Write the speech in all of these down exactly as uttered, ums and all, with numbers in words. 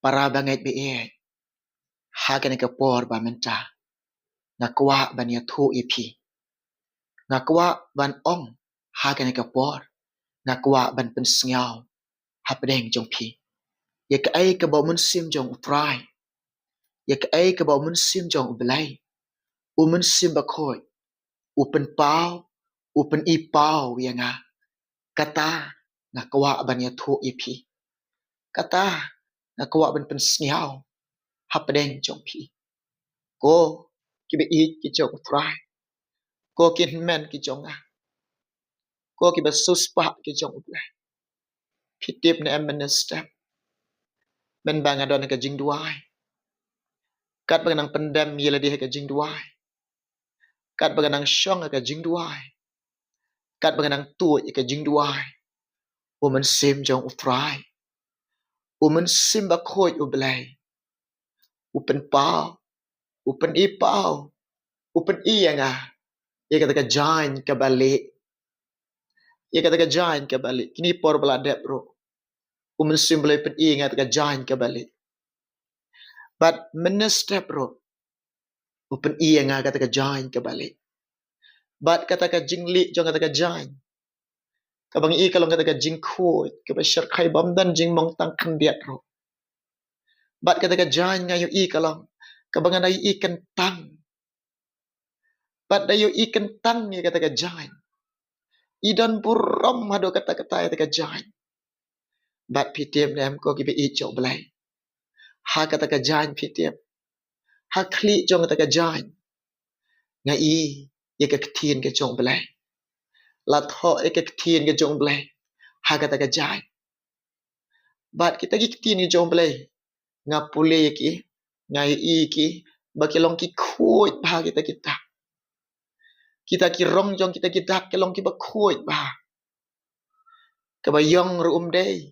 Para bangeit baieit, ha kane ka por ba mynta, nga kwah ban ïathuh ïa phi. Nga kwah ban ong, ha kane ka por, nga kwah ban pynsngew hapdeng jong phi ïa kaei kaba u Mynsiem jong U Trai, ïa kaei kaba u Mynsiem jong U Blei, u Mynsiem Bakhuid, u pynpaw, u pyni paw ïa nga. Kata nga kwah ban ïathuh ïa phi. Kata nga kwah ban pynsngew hapdeng jong phi. Ko kiba ïeit ki jong U Trai, ko ki hynmen ki jong nga, ko kiba siewspah ki jong U Blei. Phi tip ne em mynstep, mynba nga don ha ka jingduwai, katba nga nang pyndem ïa lade ha ka jingduwai, katba nga nang shong ha ka jingduwai, katba nga nang tuid ha ka jingduwai, u Mynsiem jong U Trai, u Mynsiem Bakhuid U Blei, u pynpaw, u pyni paw, u pyni ïa nga ïa kata ka jaiñ kaba lieh. Ïa kata ka jaiñ kaba lieh. Kine por ba la dep ruh, u Mynsiem Blei u pyni ïa nga kata ka jaiñ kaba lieh. Bad mynstep ruh, u pyni ïa nga kata ka jaiñ kaba lieh. Bad kata ka jinglieh jong kata ka jaiñ, kaba ngi i ka long kata ka jingkhuid kaba shyrkhei bym don jingmong tang khyndiat ruh. Bad kata ka jaiñ nga ïohi ka long kaba nga da ïohi kyntang. Bad da ïohi kyntang ïa kata ka jaiñ, i don burom haduh katta katta ïa kata ka jaiñ. Bad phi tip ne em ko kiba ïeit jong U Blei, ha kata ka jaiñ phi tip, ha khlieh jong kata ka jaiñ, nga i ïa ka ktien ka jong U Blei. La thoh ïa ka ktien ka jong U Blei ha kata ka jaiñ. Bad kita ki ktien ki jong U Blei, nga pule ïa ki, nga ïohi ïa ki ba ki long ki khuid bha kita ki dak. Kita ki rong jong kita ki dak ki long kiba khuid bha. Kaba ïong ruh um dei,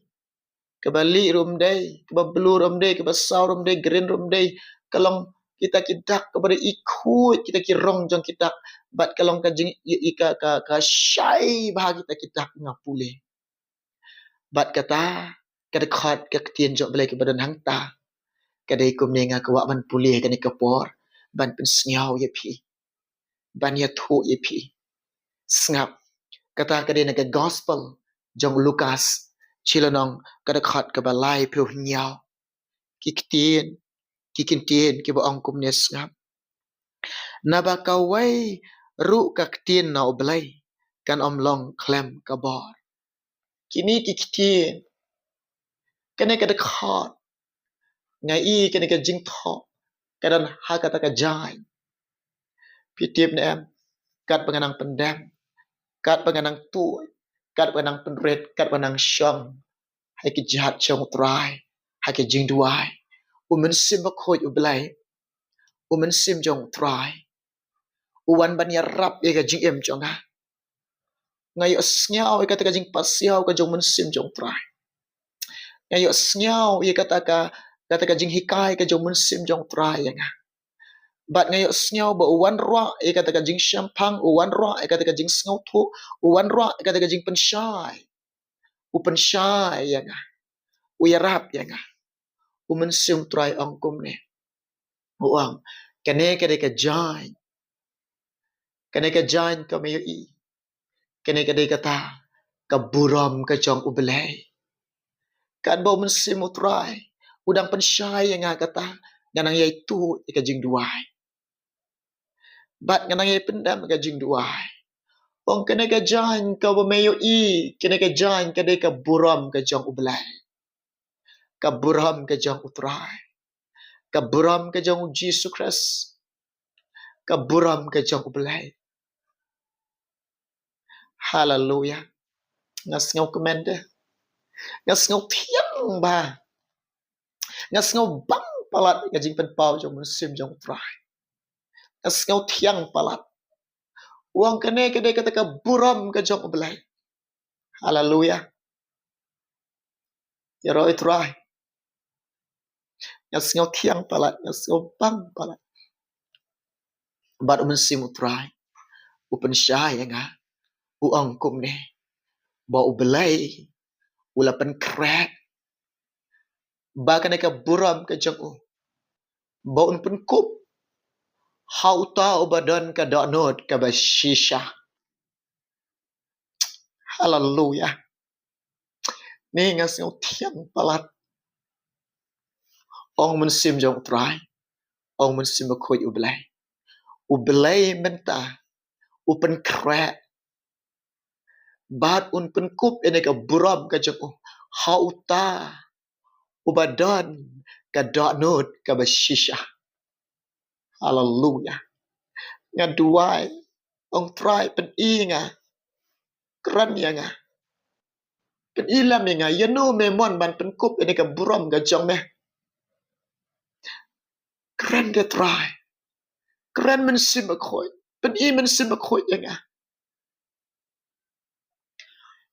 kaba lieh ruh um dei, kaba blue ruh um dei, kaba saw ruh um dei, green ruh um dei. Ka long kita ki dak kaba dei i khuid kita ki rong jong ki dak. Bad ka long ka jing i, i ka, ka, ka shai bha kita ki dak, nga pule. Bad kata ka dkhot ka ktien jong U Blei kaba don hangta, ka dei kumne, nga kwah ban pule ha kane ka por, ban pynsngew ïa phi, ban ïathuh ïa phi. Sngap, kata ka dei na ka Gospel jong u Lukas, shi lynnong, ka dkhot kaba laiphew hynñiew. Ki ktien, ki ktien kiba ong kumne, sngap: Naba kawei ruh ka ktien na U Blei kan ym long khlem ka bor. Kine ki ktien, kane ka dkhot, nga i kane ka jingthoh ka don ha kata ka jaiñ. Phi tip ne em, katba nga nang pyndem, katba nga nang tuid, katba nga nang pynrit, katba nga nang shong ha ki jingduwai jong U Trai, ha ki jingduwai, u Mynsiem Bakhuid U Blei, u Mynsiem jong U Trai, u wan ban ïarap ïa ka jingim jong nga. Nga ïohsngew ïa kata ka jingpasiaw ka jong u Mynsiem jong U Trai. Nga ïohsngew ïa kata ka, kata ka jinghikai ka jong u Mynsiem jong U Trai ïa nga. Bad nga ïohsngew ba u wanrah ïa kata ka jingshemphang, u wanrah ïa kata ka jingsngewthuh, u wanrah ïa kata ka jingpynshai. U pynshai ïa nga, u ïarap ïa nga. U Mynsiem U Trai ong kumne, u ong, kane ka dei ka jaiñ, kane ka jaiñ kaba me ïohi, kane ka dei kata ka burom ka jong U Blei. Katba u Mynsiem U Trai u dang pynshai ïa nga, kata nga nang ïai tuid ïa ka jingduwai. Bad nga nang ïai pyndem ïa ka jingduwai. Ong, kane ka jaiñ kaba me ïohi, kane ka jaiñ ka dei ka burom ka jong U Blei, ka burom ka jong U Trai, ka burom ka jong U Jisu Khrist, ka burom ka jong U Blei. Haleluia. Nga sngewkmen de. Nga sngewthiang bha. Nga sngewbang palat ïa ka jingpynpaw jong u Mynsiem jong U Trai. Nga sngewthiang palat. U ong, kane ka dei kata ka burom ka jong U Blei. Haleluia. Ïaroh ïa U Trai. Nga sngewthiang palat, nga sngewbang palat. Bad u Mynsiem U Trai u pynshai ïa nga, u ong kumne, ba U Blei u la pynkhreh ba kane ka burom ka jong u, ba un pynkup ha uta uba don ka dohnud kaba shisha. Haleluya. Ni nga sngew thiang palat. Ong Mynsiem jong U Trai, ong Mynsiem Bakhuid U Blei, U Blei mynta u pynkhreh bad un pynkup ïa kane ka burom ka jong u ha uta uba don ka dohnud kaba shisha. Haleluya. Nga duwai, ong Trai, pyni nga, kren ïa nga. Pyni lem ïa nga, ïa no me mon ban pynkup ïa kane ka burom ka jong me. Kren, ko Trai. Kren, Mynsiem Bakhuid. Pyni, Mynsiem Bakhuid, ïa nga.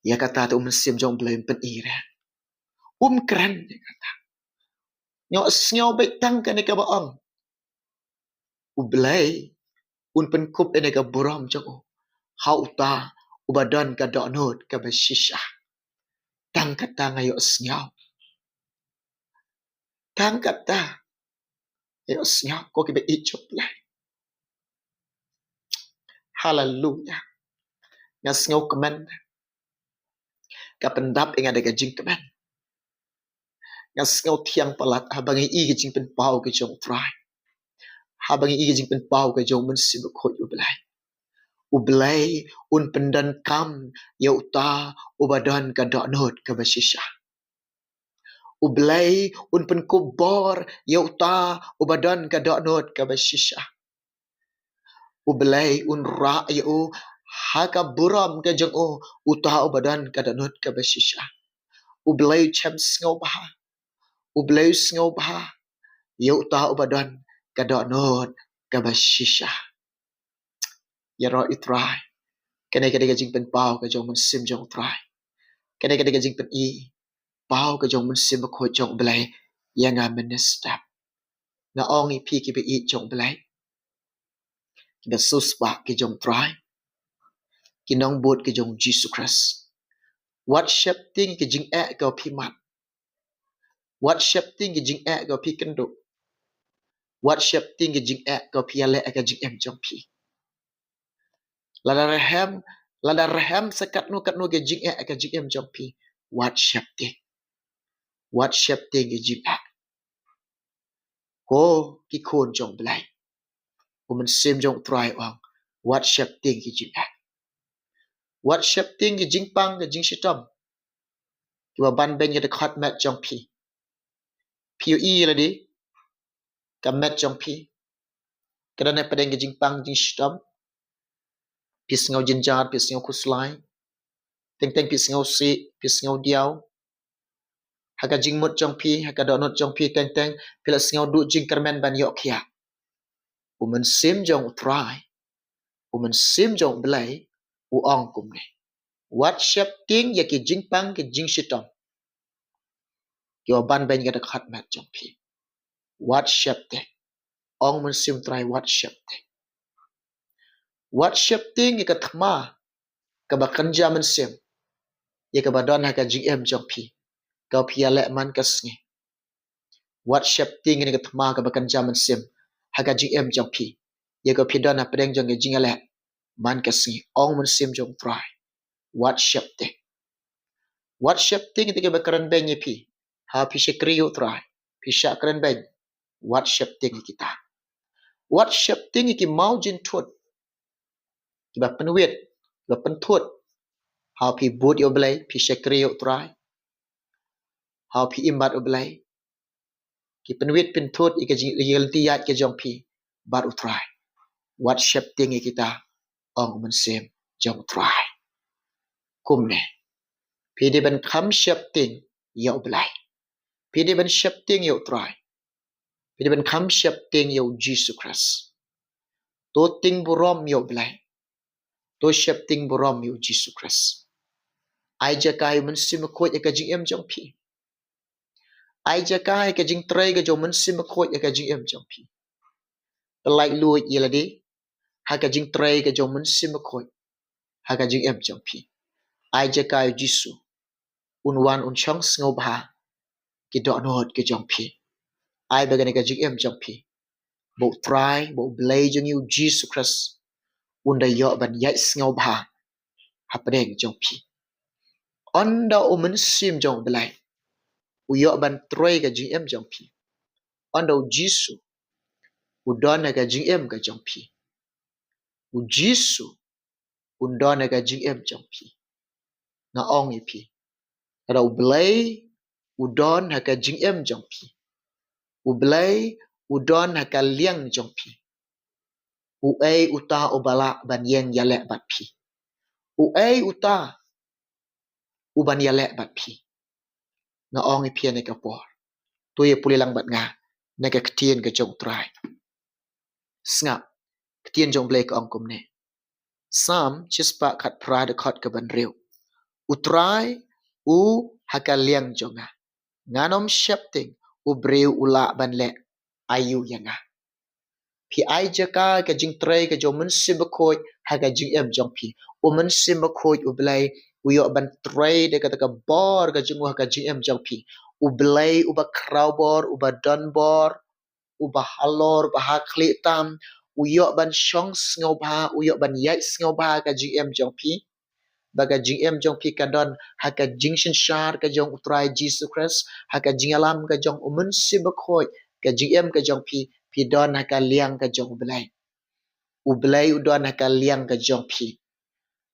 Ïa kata te U Mynsiem jong U Blei um pyni re. Um kren ïa kata. Nga ïohsngew beit tang kane kaba ong, U Blei un pynkup ïa kane ka burom jong u ha uta uba don ka dohnud kaba shisha. Tang kata nga ïohsngew. Tang kata nga ïohsngew, ko kiba ïeit jong U Blei. Haleluya. Nga sngewkmen. Ka pyndap ïa nga da ka jingkmen. Nga sngew thiang palat haba nga ïohi ka jingpynpaw ka jong U Trai, haba nga ïohi ka jingpynpaw ka jong U Mynsiem Bakhuid U Blei. U Blei un pyndonkam ïa uta uba don ka dohnud kaba shisha. U Blei un pynkup bor ïa uta uba don ka dohnud kaba shisha. U Blei un rah ïa u ha ka burom ka jong u, uta uba don ka dohnud kaba shisha. U Blei u shem sngewbha. U Blei u sngewbha ïa uta uba don ka dohnud kaba shisha. Ïaroh ïa U Trai. Kane ka dei ka jingpynpaw ka jong U Mynsiem jong U Trai. Kane ka dei ka jingpyni paw ka jong U Mynsiem Bakhuid jong U Blei ïa nga mynne step. Nga ong ïa phi kiba ïeit jong U Blei, kiba siewspah ki jong U Trai, ki nongbud ki jong U Jisu Khrist, wat sheptieng ïa ki jingeh kiba phi mad. Wat sheptieng ïa ki jingeh kiba phi kynduh. Wat sheptieng ïa ki jingeh kiba phi ïaleh ha ka jingim jong phi. Lada rhem, lada rhem sa katno katno ki jingeh ha ka jingim jong phi, wat sheptieng. Wat sheptieng ïa ki jingeh. Ko ki khun jong U Blei, U Mynsiem jong U Trai u ong, wat sheptieng ïa ki jingeh. Wat sheptieng ïa ki jingpang, ki jingshitom kiba ban beiñ ïa ka dkhot met jong phi. Phi ïohi lade, ka met jong phi ka don hapdeng ki jingpang, jingshitom. Phi sngew jynjar, phi sngew khuslai. Teng teng phi sngew sih, phi sngew diaw. Ha ka jingmut jong phi, ha ka dohnud jong phi, teng teng phi la sngew duh jingkyrmen ban ïoh khiah. U Mynsiem jong U Trai, U Mynsiem jong U Blei, u ong kumne, wat sheptieng ïa ki jingpang, ki jingshitom kiba ban beiñ ïa ka dkhot met jong phi. Wat sheptieng. Ong Mynsiem U Trai, wat sheptieng. Wat sheptieng ïa ka thma kaba kynja mynsiem, ïa kaba don ha ka jingim jong phi, kaba phi ïaleh man ka sngi. Wat sheptieng ïa ka thma kaba kynja mynsiem ha ka jingim jong phi, ïa kaba phi don hapdeng jong ka jingïaleh man ka sngi. Ong Mynsiem jong U Trai, wat sheptieng. Wat sheptieng ïa kita kiba kren beiñ ïa phi. Haba phi shakri ïa U Trai, phi shah kren beiñ, wat sheptieng ïa kita. Wat sheptieng ïa ki mawjynthut kiba pynwit, kiba pynthut. Haba phi bud ïa U Blei, phi shakri ïa U Trai, haba phi im bad U Blei, ki pynwit pynthut ïa ka jing, ïa ka lynti ïaid ka jong phi bad U Trai. Wat sheptieng ïa kita, ong U Mynsiem jong U Trai. Kumne, phi dei ban kham sheptieng ïa U Blei. Phi dei ban sheptieng ïa U Trai. Phi dei ban kham sheptieng ïa U Jisu Khrist. To tieng burom ïa U Blei. To sheptieng burom ïa U Jisu Khrist. Ai jaka ïa U Mynsiem Bakhuid ha ka jingim jong phi. Ai jaka ïa ka jingtrei ka jong U Mynsiem Bakhuid ha ka jingim jong phi. Pyllait luid ïa lade ha ka jingtrei ka jong U Mynsiem Bakhuid ha ka jingim jong phi. Ai jaka ïa U Jisu, un wan un shong sngewbha ha ki dohnud ki jong phi. Ai ba kane ka jingim jong phi, ba U Trai, ba U Blei jong ngi U Jisu Khrist, un da ïoh ban ïaid sngewbha hapdeng jong phi. Ynda U Mynsiem jong U Blei u ïoh ban trei ka jingim jong phi, ynda U Jisu u don ha ka jingim ka jong phi, U Jisu un don ha ka jingim jong phi. Nga ong ïa phi, lada U Blei u don ha ka jingim jong phi, U Blei u don ha ka liang jong phi, uei uta uba lah ban ïeng ïaleh bad phi? Uei uta uban ïaleh bad phi? Nga ong ïa phi ha kane ka por, to ïa pule lang bad nga na ka ktien ka jong U Trai. Sngap, ktien jong U Blei ka ong kumne. Salm shispah khatphra, dkhot kaba hynriew. U Trai u ha ka liang jong nga, ngan ym sheptieng, u briew u lah ban leh aïu ïa nga. Phi ai jaka ka jingtrei ka jong U Mynsiem Bakhuid ha ka jingim jong phi. U Mynsiem Bakhuid U Blei u ïoh ban trei da kata ka bor ka jong u ha ka jingim jong phi. U Blei uba khraw bor, uba don bor, uba halor, uba ha khlieh tam, u ïoh ban shong sngewbha, u ïoh ban ïaid sngewbha ha ka jingim jong phi. Ba ka jingim jong phi ka don ha ka jingsynshar ka jong U Trai Jisu Khrist, ha ka jingïalam ka jong U Mynsiem Bakhuid, ka jingim ka jong phi, phi don ha ka liang ka jong U Blei. U Blei u don ha ka liang ka jong phi.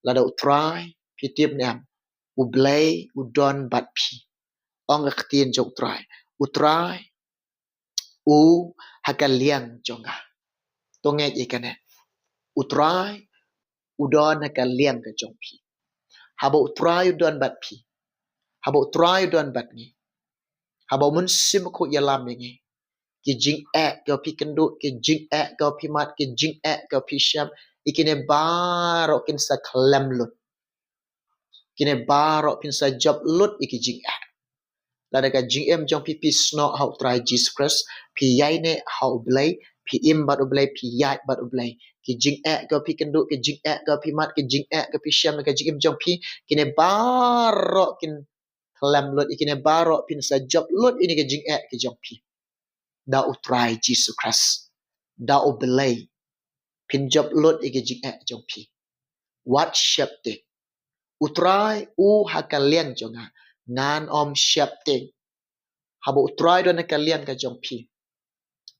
Lada U Trai, phi tip ne em, U Blei u don bad phi. Ong ka ktien jong U Trai, U Trai u ha ka liang jong nga. To ngeit ïa kane. U Trai u don ha ka liang ka jong phi. Haba U Trai u don bad phi, haba U Trai u don bad ngi, haba U Mynsiem Bakhuid u ïalam ïa ngi, ki jingeh kiba phi kynduh, ki jingeh kiba phi mad, ki jingeh kiba phi shem, ïa kine baroh kin sa khlem lut. Kine baroh phin sa jop lut ïa ki jingeh. Lada ka jingim jong phi phi snoh ha U Trai Jisu Khrist, phi ïaineh ha U Blei, phi im bad U Blei, phi ïaid bad U Blei, ki jingeh kiba phi kynduh, ki jingeh kiba phi mad, ki jingeh kiba phi shem ha ka jingim jong phi, kine baroh kin khlem lut, ïa kine baroh phin sa jop lut ïa kine ki jingeh ki jong phi. Da U Trai Jisu Khrist, da U Blei, phin jop lut ïa ki jingeh jong phi. Wat sheptieng. U Trai u ha ka liang jong nga, ngan ym sheptieng. Haba U Trai u don ha ka liang ka jong phi,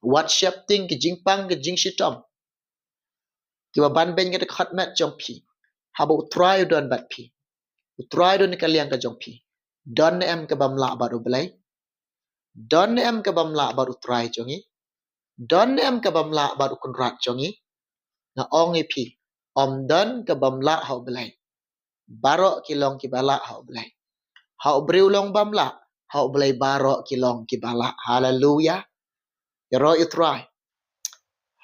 wat sheptieng ki jingpang ki jingshitom kiba banbeiñ ka dkhot met jong phi. Haba U Trai u don bad phi, U Trai u don ha ka liang ka jong phi, don ne em kaba ym lah bad U Blei? Don ne em kaba ym lah bad U Trai jong ngi? Don ne em kaba ym lah bad U Kynrad jong ngi? Nga ong ïa phi, ym don kaba ym lah ha U Blei. Baroh ki long kiba lah ha U Blei. Ha u briew long bym lah, ha U Blei baroh ki long kiba lah. Haleluia. Ïaroh ïa U Trai.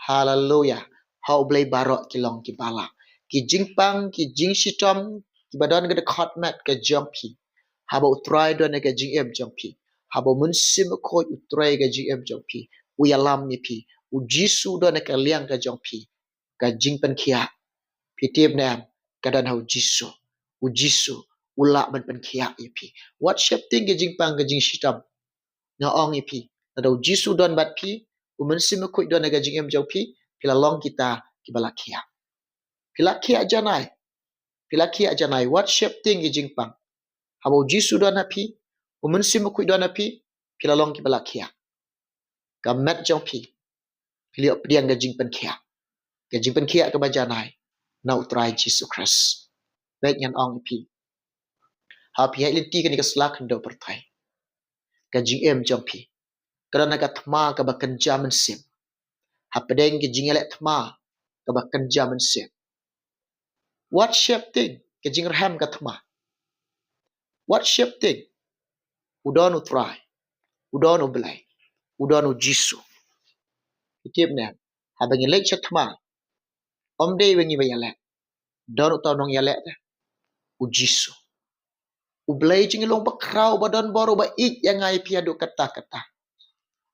Haleluia. Ha U Blei baroh ki long kiba lah. Ki jingpang ki jingshitom kiba don ha ka dkhot met ka jong phi, haba U Trai u don ha ka jingim jong phi, haba U Mynsiem Bakhuid u trei ha ka jingim jong phi, u ïalam ïa phi, U Jisu u don ha ka liang ka jong phi, ka jingpynkhiah, phi tip ne em, ka don ha U Jisu. U Jisu u lah ban pynkhiah ïa phi. Wat sheptieng ki jingpang ki jingshitom. Nga ong ïa phi, lada U Jisu u don bad phi, U Mynsiem Bakhuid u don ha ka jingim jong phi, phi la long kita kiba la khiah. Phi la khiah janai. Phi la khiah janai. Wat sheptieng ki jingpang. Haba U Jisu u don ha phi, U Mynsiem Bakhuid u don ha phi, phi la long kiba la khiah. Ka met jong phi, phi la ïoh pdiang ka jingpynkhiah, ka jingpynkhiah kaba janai na U Trai Jisu Khrist. Bad ngan ong ïa phi, haba phi ïaid lynti kane ka sla khyndew pyrthei, ka jingim jong phi ka don ha ka thma kaba kynja mynsiem, hapdeng ka jingïaleh thma kaba kynja mynsiem. Wat sheptieng ka jingrhem ka thma. Wat sheptieng. U don U Trai, u don U Blei, u don U Jisu. Phi tip ne em, haba ngi leit sha thma, ym dei ba ngi ba ïaleh. Don uta u nongïaleh te, U Jisu. U Blei jong ngi long uba khraw, uba don bor, uba ïeit ïa nga ïa phi haduh katta katta,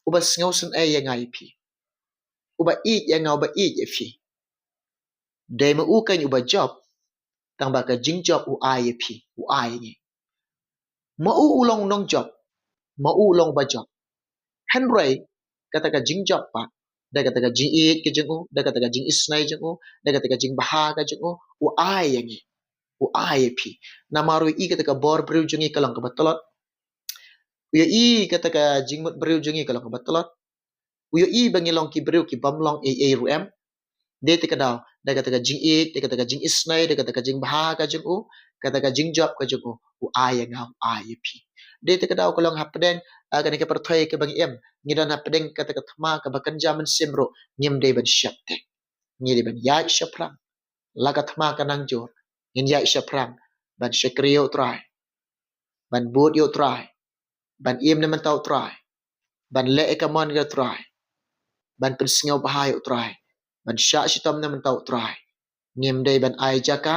uba sngewsynei ïa nga ïa phi, uba ïeit ïa nga, uba ïeit ïa phi. Dei ma u keiñ uba jop, tang ba ka jingjop u ai ïa phi, u ai ïa ngi. Ma u u long nongjop, ma u long ba jop. Hynrei kata ka jingjop pat, da kata ka jingïeit ka jong u, da kata ka jingisnei jong u, da kata ka jingbha ka jong u, u ai ïa ngi. U ai ïa phi. Namar u ïohi kata ka bor briew jong ngi ka long kaba tlot. U ïohi kata ka jingmut briew jong ngi ka long kaba tlot. U ïohi ba ngi long ki briew ki bym long ei ei ruh em. Dei te ka daw, da kata ka jingïeit, da kata ka jingisnei, da kata ka jingbha ka jong u, kata ka jingjop ka jong u, u ai ïa nga, u ai ïa phi. Dei te ka daw ka long hapdeng, ah, kane ka pyrthei kaba ngi im, ngi don hapdeng kata ka thma kaba kynja mynsiem ruh, ngim dei ban sheptieng. Ngi dei ban ïaid shaphrang. La ka thma ka nang jur, ngin ïaid shaphrang ban shakri ïa u Trai, ban bud ïa u Trai, ban im na bynta u Trai, ban leh ïa ka mon ïa u Trai, ban pynsngewbha ïa u Trai, ban shah shitom na bynta u Trai. Ngim dei ban ai jaka,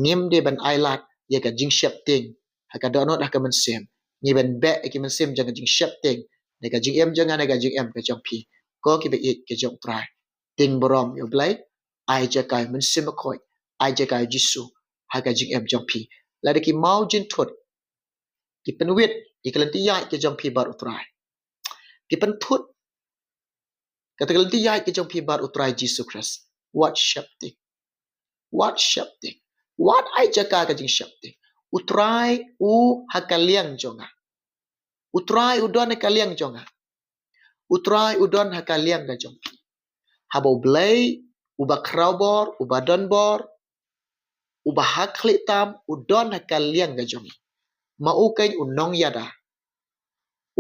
ngim dei ban ai lad ïa ka jingsheptieng ha ka dohnud ha ka mynsiem. Ngi ban beh ïa ki mynsiem jong ka jingsheptieng na ka jingim jong nga, na ka jingim ka jong phi, ko kiba ïeit ka jong u Trai. Tieng burom ïa u Blei, ai jaka ïa u Mynsiem Bakhuid, ai jaka ïa u Jisu ha ka jingim jong phi. Lada ki maw jingthut ki pynwit ïa ka lynti ïaid ka jong phi bad u Trai, ki pynthut kata ka lynti ïaid ka jong phi bad u Trai Jisu Khrist, wat sheptieng. Wat sheptieng. Wat ai jaka ka jingsheptieng. U Trai u ha ka liang jong nga. U Trai u don ha ka liang jong nga. U Trai u don ha ka liang ka jong phi. Haba u Blei uba khraw bor, uba don bor, uba ha khlieh tam, u don ha ka liang ka jong ngi, ma u keiñ u nongïada,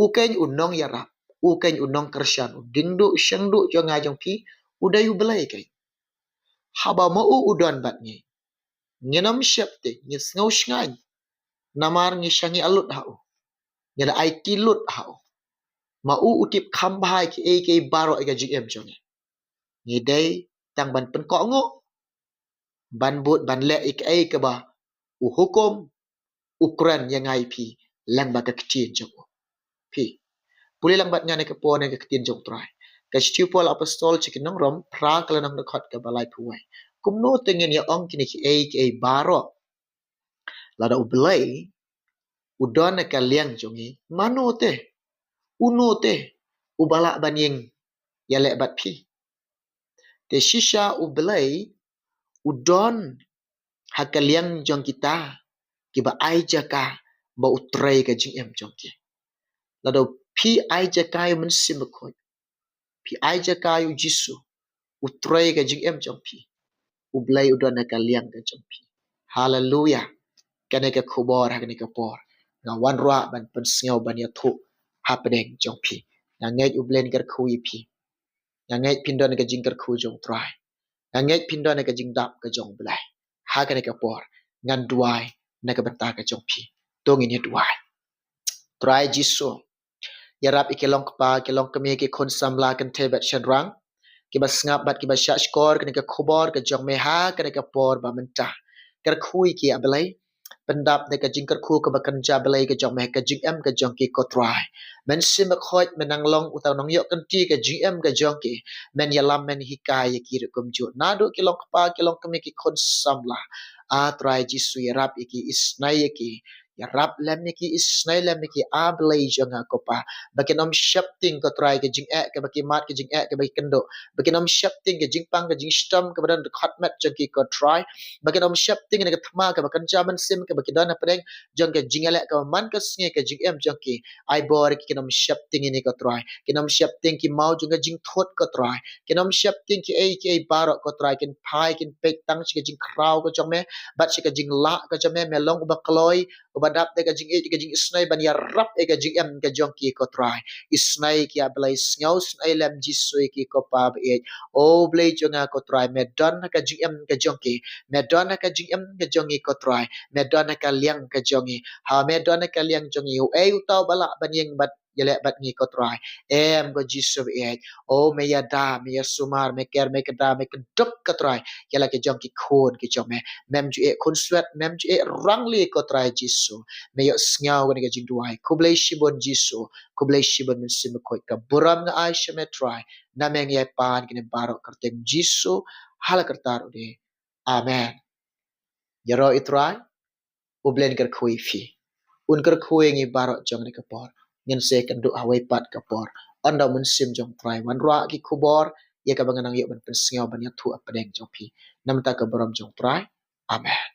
u keiñ u nongïarap, u keiñ u nongkyrshan, u diengduh shengduh jong nga jong phi, u dei u Blei keiñ. Haba ma u u don bad ngi, ngin ym sheptieng, ngin sngew shngaiñ. Namar ngi shah ngi alut ha u, ngi la aiti lut ha u. Ma u u tip kham bha ïa kiei kiei baroh ïa ka jingim jong ngi. Ngi dei tang ban pynkohnguh, ban bud, ban leh ïa kaei kaba u hukum, u kren ïa nga ïa phi lyngba ka ktien jong u. Phi pule lang bad nga na ka por na ka ktien jong u Trai. Ka shithi u Paul Apostol sha ki nong Rom, phra ka lynnong, dkhot kaba laiphew wei. Kumno te ngin ïa ong kine kiei kiei baroh? Lada u Blei u don ha ka liang jong ngi, mano te, uno te uba lah ban ïeng ïaleh bad phi? Te shisha u Blei u don ha ka liang jong kita kiba ai jaka ba u trei ka jingim jong ki. Lada phi ai jaka ïa u Mynsiem Bakhuid, phi ai jaka ïa u Jisu u trei ka jingim jong phi, u Blei u don ha ka liang ka jong phi. Haleluya. Kane ka khubor ha kane ka por nga wanrah ban pynsngew ban ïathuh hapdeng jong phi. Nga ngeit u Blei un kyrkhu ïa phi. Nga ngeit phin don ka jingkyrkhu jong u Trai. Nga ngeit phin don ka jingdap ka jong u Blei. Ha kane ka por ngan duwai na ka bynta ka jong phi. To ngin ïa duwai. Trai Jisu, ïarap ïa ki long kpa, ki long kmie, ki khun samla, kynthei bad shynrang kiba sngap bad kiba shahshkor kane ka khubor ka jong me ha kane ka por ba mynta. Kyrkhu ïa ki, A Blei. Pyndap da ka jingkyrkhu kaba kynja, Blei, ka jong me ha ka jingim ka jong ki, ko Trai. Mynsiem Bakhuid, men nang long uta u nongïoh kynti ka jingim ka jong ki. Men ïalam, men hikai ïa ki ruh kumjuh. Naduh ki long kpa, ki long kmie, ki khun samla, A Trai Jisu, ïarap ïa ki, isnei ïa ki. Ïarap lem ïa ki, isnei lem ïa ki, A Blei jong nga, ko Pa. Ba kin ym sheptieng, ko Trai, ka jingeh kaba ki mad, ka jingeh kaba ki kynduh. Ba kin ym sheptieng ka jingpang, ka jingshitom kaba don ha ka khmat jong ki, ko Trai. Ba kin ym sheptieng na ka thma kaba kynja mynsiem kaba ki don hapdeng jong ka jingïaleh kaba man ka sngi ka jingim jong ki. Ai bor ïa ki, kin ym sheptieng ïa kine, ko Trai. Kin ym sheptieng ki maw jong ka jingthut, ko Trai. Kin ym sheptieng kiei kiei baroh, ko Trai. Kin phai, kin peit tang sha ka jingkhraw ka jong me bad sha ka jinglah ka jong me. Me long uba kloi, uba dap da ka jingïeit, ka jingisnei ban ïarap ïa ka jingim ka jong ki, ko Trai. Isnei ïa ki, A Blei, sngewsynei lem, Jisu, ïa ki, ko Pa ba ïeit. O Blei jong nga, ko Trai, me don ha ka jingim ka jong ki. Me don ha ka jingim ka jong ngi, ko Trai. Me don ha ka liang ka jong ngi. Ha me don ha ka liang jong ngi, uei uta uba lah ban ïeng bad ïaleh bad ngi, ko Trai? Em, ko Jisu ba ïeit. O me ïada, me ïasumar, me ker, me kynda, me kdup, ko Trai, ïa la ki jong ki khun ki jong me. Mem ju eh khunswet, mem ju eh rangli, ko Trai Jisu. Me ïohsngew kane ka jingduwai. Khublei shibun Jisu. Khublei shibun Mynsiem Bakhuid. Ka burom nga ai sha me, Trai. Na me ngi ïa pan kine baroh, kyrteng Jisu, ha la kyrteng u de. Amen. Ïaroh ïa u Trai. U Blei un kyrkhu ïa phi. Un kyrkhu ïa ngi baroh jong kane ka por. ngin sa ïakynduh ha kawei pat ka por. Ynda u Mynsiem jong u Trai u wanrah ki khubor ïa kaba ngan nang ïoh ban pynsngew ban ïathuh hapdeng jong phi. Namar ka burom jong u Trai. Amen.